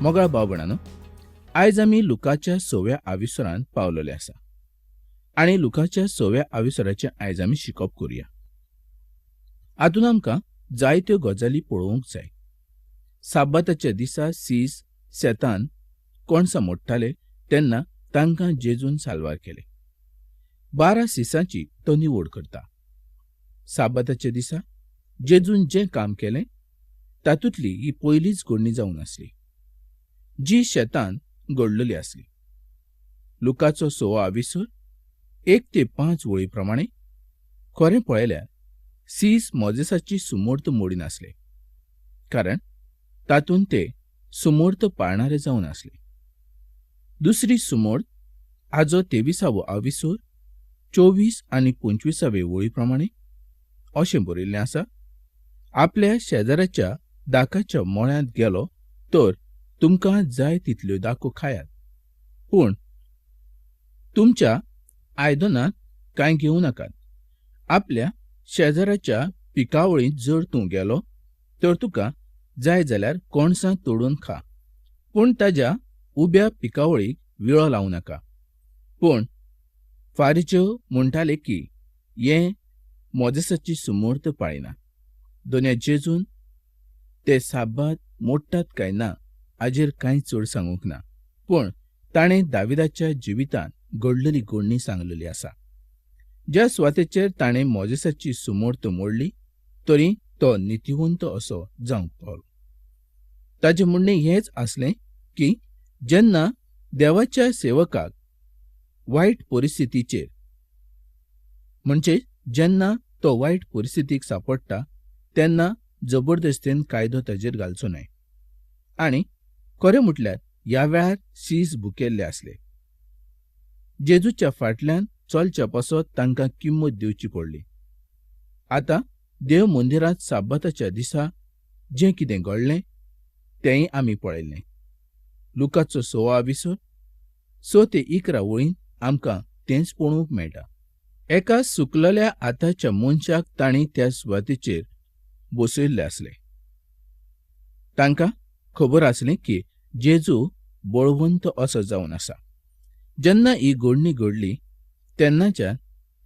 मोगाळ भाव भयणांनो, आयज आमी लुकाच्या सव्या आविसरांत पावलेले आसा आनी लुकाच्या सव्या आविसराचें आयज आमी शिकप करुया. हातूंत आमकां जायत्यो गजाली पळोवंक जाय. साबाताच्या दिसा सीस शेतान कणसां मोडटाले तेन्ना तांकां जेजून साल्वार केले. 12 सिसांची तो निवड करता. साबाताच्या दिसा जेजून जें काम केलें तातूंतली ही पयलीच घडणी जावन आसली, जी शेतान घडलेली आसली. लुकाचो 6वो आविसर 1 ते 5 वळी प्रमाणे खरें पळयल्यार सीस मोजेसाची सुमूर्त मोडिनासले, कारण तातूंत ते सुमूर्त पाळणारे जावन आसले. दुसरी सुमूर्त हाजो 23वो आविसर 24 आनी 25वे वळी प्रमाणे अशें बरयिल्लें आसा, आपल्या शेजाऱ्याच्या दाकाच्या मळ्यांत गेलो तर तुमकां जाय तितल्यो दाको खायात, पूण तुमच्या आयदनांत कांय घेवं नाकात. आपल्या शेजाऱ्याच्या पिकावळींत जर तूं गेलो तर तुका जाय जाल्यार कणसां तोडून खा, पूण ताज्या उब्या पिकावळीक विळो लावं नाका. पूण फारिच्यो म्हणटाले की हें मोजेसाची सुमूर्त पाळिना. दोन्या जेजून ते साबात मोडटात काय ना हाजेर कांय चड सांगूंक ना, पूण ताणें दाविदाच्या जिवितांत घडलेली घडणी सांगलेली आसा. ज्या सुवातेचेर ताणें मोजेसाची सुमूर्त मोडली तरी तो नितिवंत असो जावंक पावलो. ताजें म्हणणें हेंच आसलें की जेन्ना देवाच्या सेवकाक वायट परिस्थितीचेर, म्हणजे जेन्ना तो वायट परिस्थितीक सापडटा तेन्ना जबरदस्तीन कायदो ताजेर घालचो न्हय. आनी खरें म्हटल्यार ह्या वेळार शीस भुकेल्ले आसले. जेजूच्या फाटल्यान चलच्या पासत तांकां किंमत दिवची पडली. आतां देव मंदिरांत साबाताच्या दिसा जें कितें घडलें तेंय आमी पळयल्लें. लुकाचो 6वो आविसर 6 ते 11 वळीन आमकां तेंच पळोवंक मेळटा. एका सुकलेल्या हाताच्या मनशाक तांणी त्या सुवातेचेर बसयल्ले आसले. तांकां खबर आसलें की जेजू बळवंत असो जावन आसा. जेन्ना ही घडणी घडली तेन्नाच्यान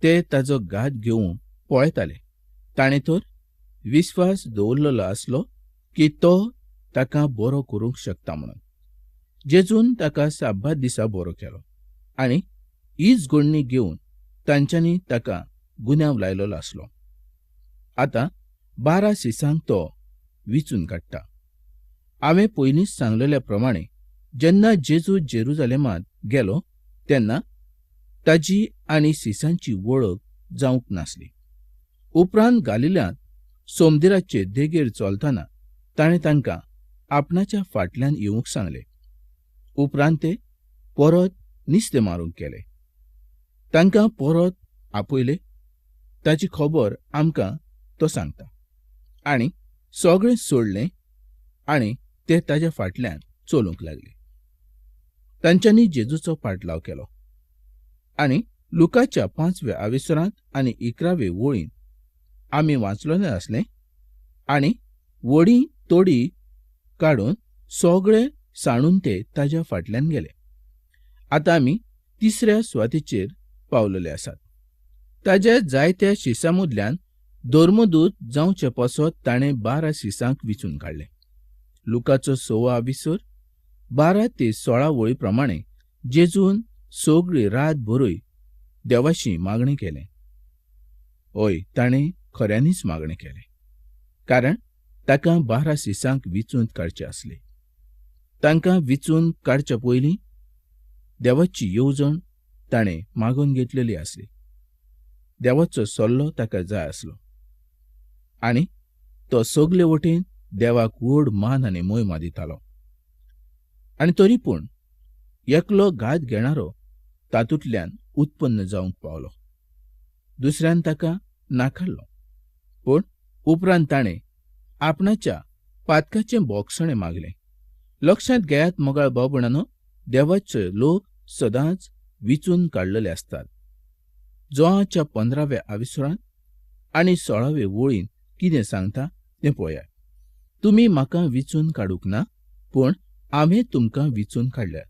ते ताजो घात घेवंक पळयताले. ताणें तर विस्वास दवरलेलो आसलो की तो ताका बरो करूंक शकता म्हणून. जेजून ताका साबात दिसा बरो केलो आनी हीच घडणी घेवन तांच्यांनी ताका गुन्यांव लायलेलो आसलो. आतां 12 सिसांक तो विचून काडटा. हांवें पयलींच सांगलेल्या प्रमाणे जेन्ना जेजू जेरुजालेमांत गेलो तेन्ना ताजी आनी सिसांची वळख जावंक नासली. उपरांत गालिल्यांत सोमदिराचे देगेर चलतना ताणें तांकां आपणाच्या फाटल्यान येवंक सांगलें. उपरांत ते परत निस्तें मारूंक गेले. तांकां परत आपयले ताची खबर आमकां तो सांगता. आनी सगळें सोडलें आनी ते ताज्या फाटल्यान चलूंक लागले. तांच्यांनी जेजूचो पाटलाव केलो. आनी लुकाच्या 5व्या आविसरांत आनी 11वे वळीन आमी वाचलेलें आसलें, आनी व्हडी तोडी काडून सगळे सांडून ते ताज्या फाटल्यान गेले. आतां आमी तिसऱ्या सुवातेचेर पावलेले आसात. ताज्या जायत्या शिसां मदल्यान धर्मदूत जावचे पासत ताणें 12 शिसांक विचून काडले. लुकाचो 6वो आविसर 12 ते 16 वळी प्रमाणे जेजून सगळी रात भरूय देवाशी मागणें केलें. हय, ताणें खऱ्यांनीच मागणें केलें, कारण ताका 12 सिसांक विचून काडचे आसले. तांकां विचून काडच्या पयलीं देवाची येवजण ताणें मागून घेतलेली आसली. देवाचो सल्लो ताका जाय आसलो आनी तो सगले वटेन देवाक व्हड मान आनी मोहिमा दितालो. आनी तरी पूण एकलो घात घेणारो तातूंतल्यान उत्पन्न जावंक पावलो. दुसऱ्यान ताका नाकारलो, पूण उपरांत ताणें आपणाच्या पातकाचें बोगसणें मागलें. लक्षांत घेयात मोगाळ भाव भयणांनो, देवाचे लोक सदांच विचून काडलेले आसतात. जोआच्या 15व्या आविसरांत आनी 16वे वळीन कितें सांगता तें पळयात. तुमी म्हाका विचून काडूंक ना, पूण हांवें तुमकां विंचून काडल्यात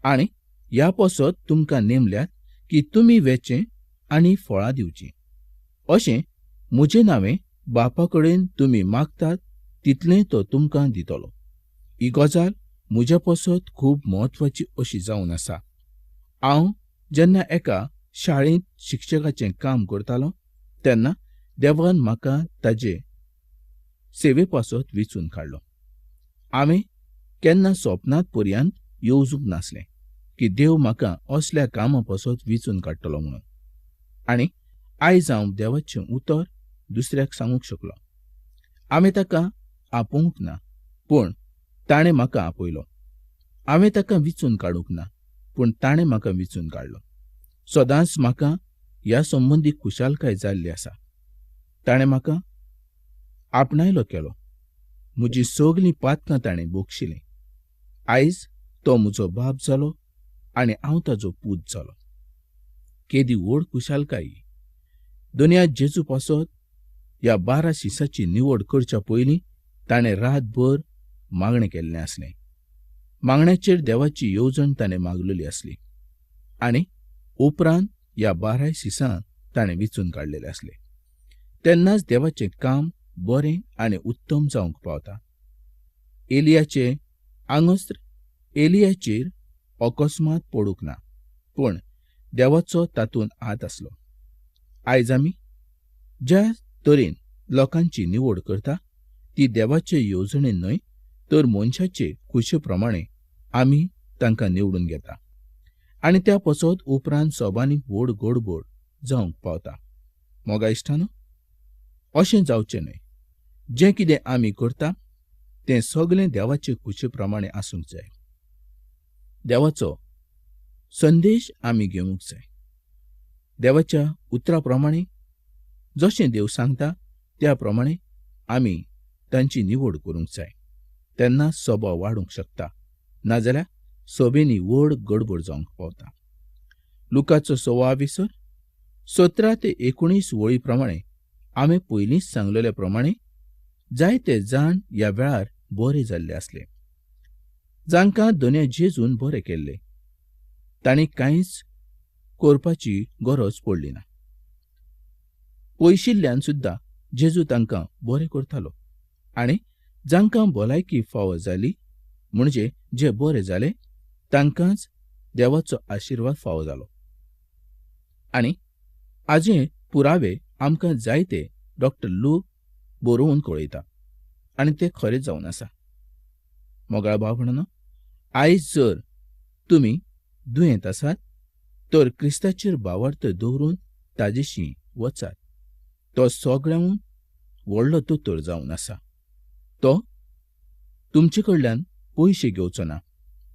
आनी ह्या पासत तुमकां नेमल्यात की तुमी वेचें आनी फळां दिवचीं. अशें म्हजें नांवें बापा कडेन तुमी मागतात तितलें तो तुमकां दितलो. ही गजाल म्हज्या पासत खूब म्हत्वाची अशी जावन आसा. हांव जेन्ना एका शाळेंत शिक्षकाचें काम करतालो तेन्ना देवान म्हाका ताजे सेवे पासत विंचून काडलो. हांवें केन्ना सपनांत पर्यंत येवजूंक नासलें की देव म्हाका असल्या कामा पासत विंचून काडटलो म्हणून. आनी आयज हांव देवाचें उतर दुसऱ्याक सांगूंक शकलो. हांवें ताका आपोवंक ना, पूण ताणें म्हाका आपयलो. हांवें ताका विंचून काडूंक ना, पूण ताणें म्हाका विंचून काडलो. सदांच म्हाका ह्या संबंदी खुशालकाय जाल्ली आसा. ताणें म्हाका आपणायलो केलो. म्हजी सगलीं पातकां ताणें बोगशिलीं. आयज तो म्हजो बाप जालो आनी हांव ताजो पूत जालो. केदी व्हड खुशालकाय! दुनिया जेजू पासत ह्या 12 शिसाची निवड करच्या पयलीं ताणें रातभर मागणें केल्लें आसलें. मागण्याचेर देवाची येवजण ताणें मागलेली आसली आनी उपरांत ह्या 12 शिसां ताणें विंचून काडलेले आसले. तेन्नाच देवाचें काम बरें आनी उत्तम जावंक पावता. एलियाचे आंगस्त्र एलियाचेर अकस्मात पडूंक ना, पूण देवाचो तातूंत हात आसलो. आयज आमी ज्या तरेन लोकांची निवड करता ती देवाचे येवजणेन न्हय तर मनशाचे खुशे प्रमाणे आमी तांकां निवडून घेता आनी त्या पसत उपरांत सभांनी व्हड गडबड जावंक पावता. मोगा इश्टानो, अशें जावचें न्हय. जें कितें आमी करता तें सगळें देवाचे खुशे प्रमाणे आसूंक जाय. देवाचो संदेश आमी घेवंक जाय. देवाच्या उतरा प्रमाणे जशें देव सांगता त्या प्रमाणे आमी तांची निवड करूंक जाय. तेन्ना सभा वाडूंक शकता, नाजाल्यार सभेंनी व्हड गडबड जावंक पावता. लुकाचो 6 17 ते 19 वळी प्रमाणे आमी पयलींच सांगलेल्या प्रमाणे जायते जाण ह्या वेळार बरे जाल्ले आसले. जांकां दोनया जेजून बरे केल्ले तांणी कांयच करपाची गरज पडली ना. पयशिल्ल्यान सुद्दां जेजू तांकां बरें करतालो आनी जांकां भलायकी फावो जाली म्हणजे जे बरे जाले तांकांच देवाचो आशिर्वाद फावो जालो. आनी आजे पुरावे आमकां जायते डॉक्टर लूक बरोवन कळयता आनी ते खरें जावन आसा. मोगाळ भाव भयणांनो, आयज जर तुमी दुयेंत आसात तर क्रिस्ताचेर भावार्थ दवरून ताजेशी वचात. तो सगळ्यांहून व्हडलो दोतोर जावन आसा. तो तुमचे कडल्यान पयशे घेवचो ना,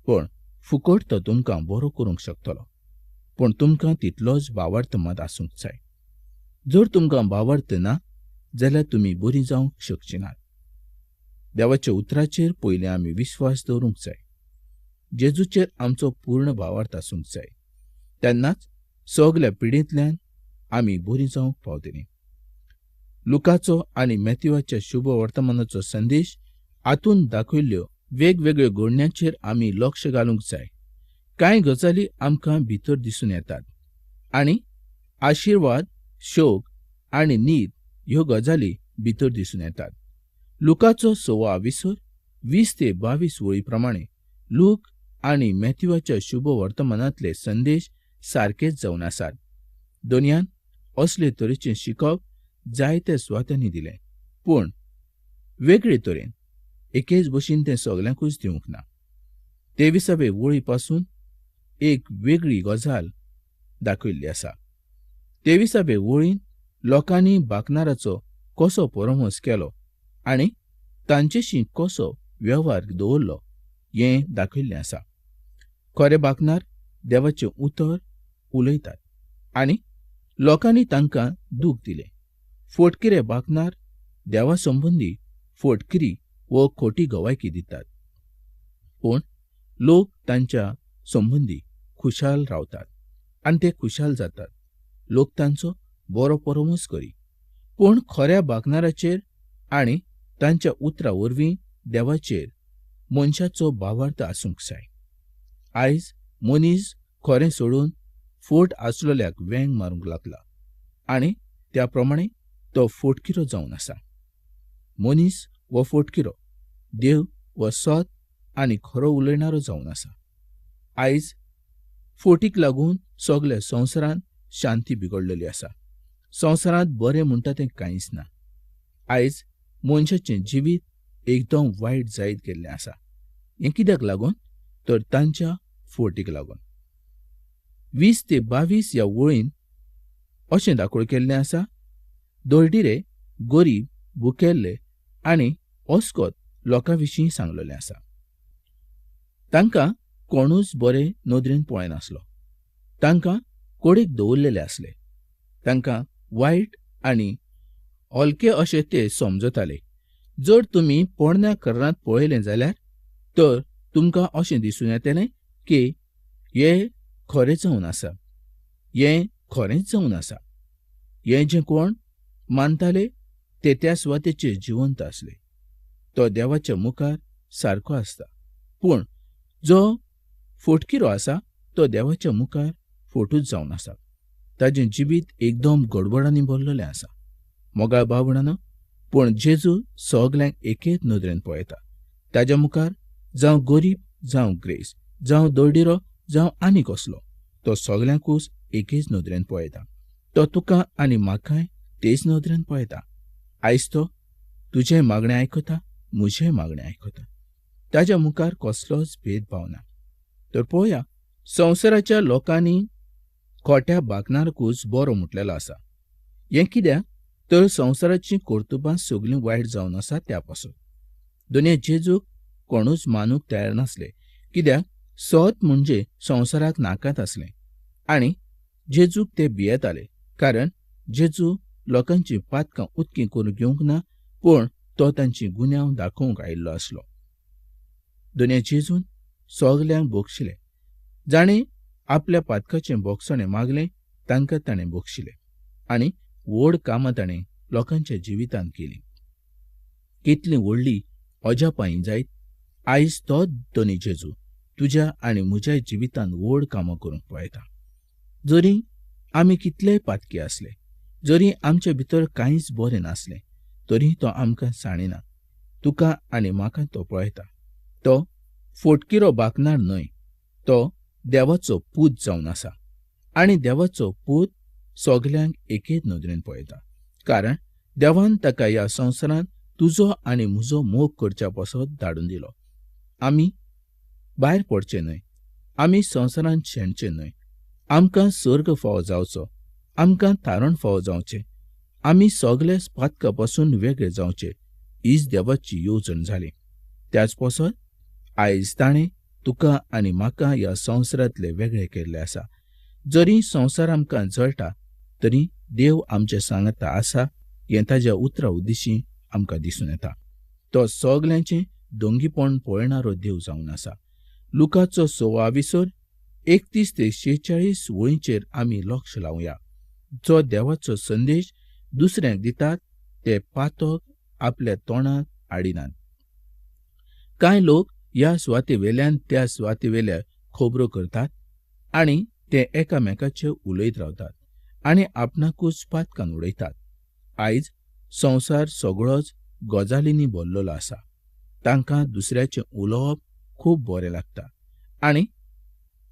पण फुकट तो तुमकां बरो करूंक शकतलो. पूण तुमकां तितलोच भावार्थ मात आसूंक जाय. जर तुमकां भावार्थ ना जाल्यार तुमी बरीं जावंक शकची नात. देवाच्या उतराचेर पयलीं आमी विश्वास दवरूंक जाय. जेजूचेर आमचो पूर्ण भावार्थ आसूंक जाय. तेन्नाच सगल्या पिडेंतल्यान आमी बरीं जावंक पावतलीं. लुकाचो आनी मॅथ्यूच्या शुभ वर्तमानाचो संदेश हातूंत दाखयल्ल्यो वेगवेगळ्यो घडण्यांचेर आमी लक्ष घालूंक जाय. कांय गजाली आमकां भितर दिसून येतात आनी आशिर्वाद, शोक आनी न्हीद ह्यो गजाली भितर दिसून येतात. लुकाचो 6 20 ते 22 वळी प्रमाणे लूक आनी मॅथ्यूच्या शुभ वर्तमानांतले संदेश सारकेच जावन आसात. दोनयान असले तरेचें शिकप जायत्या सुवातांनी दिलें, पूण वेगळे तरेन एकेच भशेन तें सगल्यांकूच दिवंक ना. 23वे वळी पासून एक वेगळी गजाल दाखयल्ली आसा. 23वे वळीन लोकांनी बाकनाराचो कसो परामर्श केलो आनी तांचेशी कसो वेव्हार दवरलो हें दाखयल्लें आसा. खरे बाकनार देवाचें उतर उलयतात आनी लोकांनी तांकां दूख दिलें. फोटकिरे बाकनार देवा संबंदी फोटकिरी वो खोटी गवायकी दितात, पूण लोक तांच्या संबंदी खुशाल रावतात आनी ते खुशाल जातात. लोक तांचो बरो परामर्श करी, पूण खऱ्या बाकनाराचेर आनी तांच्या उतरा वरवीं देवाचेर मनशाचो भावार्थ आसूंक जाय. आयज मनीस खरें सोडून फोट आसलेल्याक वेंग मारूंक लागला आनी त्या प्रमाणे तो फोटकिरो जावन आसा. मनीस हो फोटकिरो, देव हो सत आनी खरो उलयणारो जावन आसा. आयज फोटीक लागून सगल्या संवसारांत शांती बिगडलेली आसा. संवसारांत बरें म्हणटा तें कांयच ना. आयज मनशाचें जिवीत एकदम वायट जायत गेल्लें आसा. हें कित्याक लागून? तर तांच्या फोटीक लागून. 20 ते 22 ह्या वळीन अशें दाखोवण केल्लें आसा, दळडिरे, गरीब, भुकेल्ले आनी अस्कत लोकां विशीं सांगलेलें आसा. तांकां कोणूच बरे नदरेन पळयनासलो. तांकां कोडेक दवरलेले आसले. तांकां वायट आनी हलके अशें ते समजताले. जर तुमी पोरण्या करारांत पळयलें जाल्यार तर तुमकां अशें दिसून येतलें की हे खरें जावन आसा, हें खरेंच जावन आसा. हें जें कोण मानताले ते त्या सुवातेचेर जिवंत आसले. तो देवाच्या मुखार सारको आसता, पूण जो फोटकिरो आसा तो देवाच्या मुखार फोटूच जावन आसा. ताजें जिवीत एकदम गडबडांनी भरलेलें आसा. मोगाळ भाव-भयणांनो, पूण जेजू सगल्यांक एकेच नदरेन पळयता. ताज्या मुखार जावं गरीब, जावं ग्रेस, जावं दळडिरो, जावं आनी कसलो, तो सगल्यांकूच एकेच नदरेन पळयता. तो तुका आनी म्हाकाय तेच नदरेन पळयता. आयज तो तुजें मागणें आयकता, म्हजें मागणें आयकता. ताज्या मुखार कसलोच भेदभाव ना. तर पळोवया, संवसाराच्या लोकांनी खोट्या बागणारकूच बरो म्हटलेलो आसा. हें कित्याक? तर संवसाराचीं कर्तुबां सगलीं वायट जावन आसा त्या पासून. दोनया जेजूक कोणूच मानूंक तयार नासले, कित्याक सत म्हणजे संवसाराक नाकात आसलें आनी जेजूक ते भियेताले, कारण जेजू लोकांची पातकां उदकी करून घेवंक ना, पूण तो तांची गुन्यांव दाखोवंक आयिल्लो आसलो. दोनया जेजून सगल्यांक बक्षिले. जाणें आपल्या पातकाचें बोगसणें मागलें तांकां ताणें बक्षिले आनी व्हड कामां ताणें लोकांच्या जिवितांत केलीं. कितली व्हडली अजापां जायत. आयज तो धनी जेजू तुज्या आनी म्हज्या जिवितांत व्हड कामां करूंक पळयता. जरी आमी कितलेय पातकी आसले, जरी आमचे भितर कांयच बरें नासलें, तरी तो आमकां सांडिना. तुका आनी म्हाका तो पळयता. तो फोटकिरो बाकणार न्हय, तो देवाचो पूत जावन आसा आनी देवाचो पूत सगल्यांक एकेच नदरेन पळयता, कारण देवान ताका ह्या संवसारांत तुजो आनी म्हजो मोग करच्या पासत धाडून दिलो. आमी भायर पडचे न्हय, आमी संवसारांत शेणचे न्हय. आमकां सर्ग फावो जावचो, आमकां तारण फावो जावचें, आमी सगल्या पातका पासून वेगळे जावचे, हीच देवाची येवजण जाली. त्याच पासत आयज ताणें तुका आनी म्हाका ह्या संवसारांतले वेगळे केल्ले आसा. जरी संवसार आमकां जळटा तरी देव आमच्या सांगाता आसा हें ताज्या उतरा उद्देशी आमकां दिसून येता. तो सगल्यांचें दोंगीपण पळयणारो देव जावन आसा. लुकाचो 6 31 ते 46 वळींचेर आमी लक्ष लावया. जो देवाचो संदेश दुसऱ्यांक दितात ते पातक आपल्या तोंडांत हाडिनात. कांय लोक ह्या सुवातेवेल्यान त्या सुवातेवेल्या खबरो करतात आनी ते एकामेकाचे उलयत रावतात आनी आपणाकूच पातकान उडयतात. आयज संवसार सगळोच गजालींनी भरलेलो आसा. तांकां दुसऱ्याचें उलोवप खूब बरें लागता आनी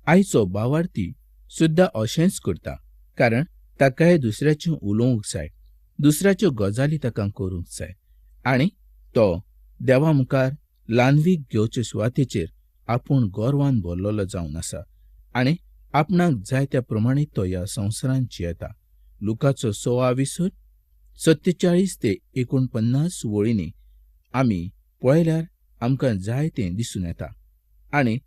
आयचो भावार्थी सुद्दां अशेंच करता, कारण ताकाय दुसऱ्याचें उलोवंक जाय, दुसऱ्याच्यो गजाली ताका करूंक जाय आनी तो देवा मुखार ल्हानवीक घेवचे सुवातेचेर आपूण गर्वान भरलेलो जावन आसा आनी आपणाक जाय त्या प्रमाणे तो ह्या संवसारांत जियेता. लुकाचो 6 47 ते 49 वळींनी आमी पळयल्यार आमकां जाय तें दिसून येता आनी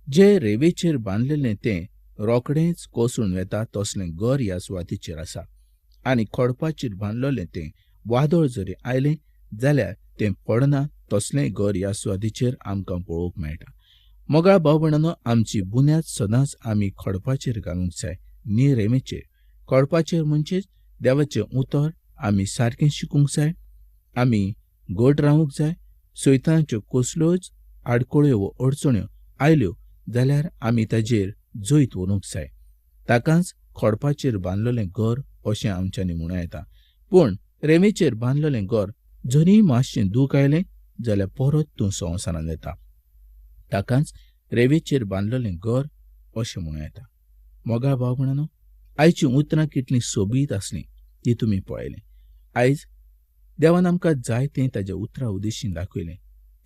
जे रेवेचेर बांदलेलें तें रोखडेंच कोसळून वेता तसलें घर ह्या सुवातेचेर आसा आनी खडपाचेर बांदलेलें तें वादळ जरी आयलें जाल्यार तें पडना तसलें घर ह्या सुवातेचेर आमकां पळोवंक मेळटा. मोगाळ भाव भयणांनो, आमची बुन्याद सदांच आमी खडपाचेर घालूंक जाय, न्ही रेमेचेर. खडपाचेर म्हणजेच देवाचें उतर आमी सारकें शिकूंक जाय, आमी घट रावूंक जाय, सैतानाच्यो कसल्योच आडखळ्यो वो अडचण्यो आयल्यो जाल्यार आमी ताजेर जैत व्हरूंक जाय. ताकाच खडपाचेर बांदलेलें घर अशें आमच्यांनी म्हणूं येता. पूण रेंवेचेर बांदलेलें घर जरी मातशें दूख आयलें जाल्यार परत तूं संवसारांत येता. ताकाच रेंवेचेर बांदलेलें घर अशें म्हणूं येता. मोगाळ भाव भयणांनो, आयचीं उतरां कितलीं सोबीत आसलीं ती तुमी पळयलें. आयज देवान आमकां जायतें ताज्या उतरां उदेशीन दाखयलें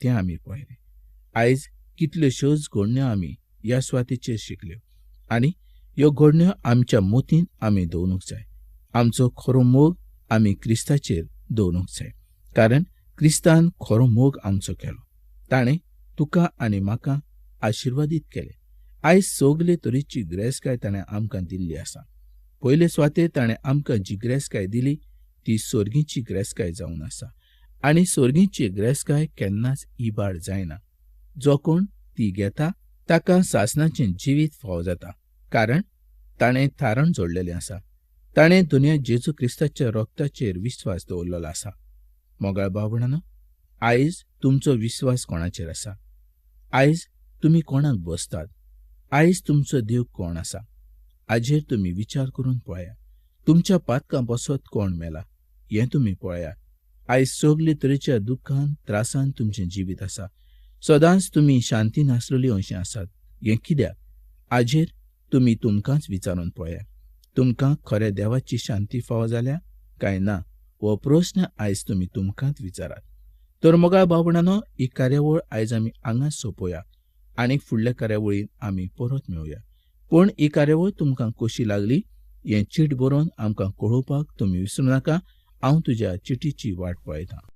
तें आमी पळयलें. आयज कितल्योश्योच घडण्यो आमी ह्या सुवातेचेर शिकल्यो आनी ह्यो घडण्यो आमच्या मतीन आमी दवरूंक जाय. आमचो खरो मोग आमी क्रिस्ताचेर दवरूंक जाय, कारण क्रिस्तान खरो मोग आमचो केलो. ताणें तुका आनी म्हाका आशिर्वादीत केले. आयज सगले तरेची ग्रेसकाय ताणें आमकां दिल्ली आसा. पयले सुवातेर ताणें आमकां जी ग्रेसकाय दिली ती सर्गीची ग्रेसकाय जावन आसा आनी सर्गीची ग्रेसकाय केन्नाच इबाड जायना. जो कोण ती घेता ताका सासणाचें जिवीत फावो जाता, कारण ताणें थारण जोडलेलें आसा. ताणें दुनिया जेजू क्रिस्ताच्या रक्ताचेर विस्वास दवरलेलो आसा. मोगाळ भाव भयणांनो, आयज तुमचो विस्वास कोणाचेर आसा? आयज तुमी कोणाक बसतात? आयज तुमचो देव कोण आसा? आजेर तुमी विचार करून पळया. तुमच्या पातकां पासत कोण मेला हें तुमी पळया. आयज सगले तरेच्या दुख्खान त्रासान तुमचें जिवीत आसा. सदांच तुमी शांती नासलेली अशें आसात. हें कित्याक? आजेर तुमी तुमकांच विचारून पळया. तुमकां खऱ्या देवाची शांती फावो जाल्या काय ना हो प्रस्न आयज तुमी तुमकांच विचारात. तर मोगाळ भाव भयणांनो, ही कार्यावळ आयज आमी हांगाच सोंपोया आनी फुडल्या कार्यावळीन आमी परत मेळुया. पूण ही कार्यावळ तुमकां कशी लागली हें चीट बरोवन आमकां कळोवपाक तुमी विसरूं नाका. हांव तुज्या चिटीची वाट पळयतां.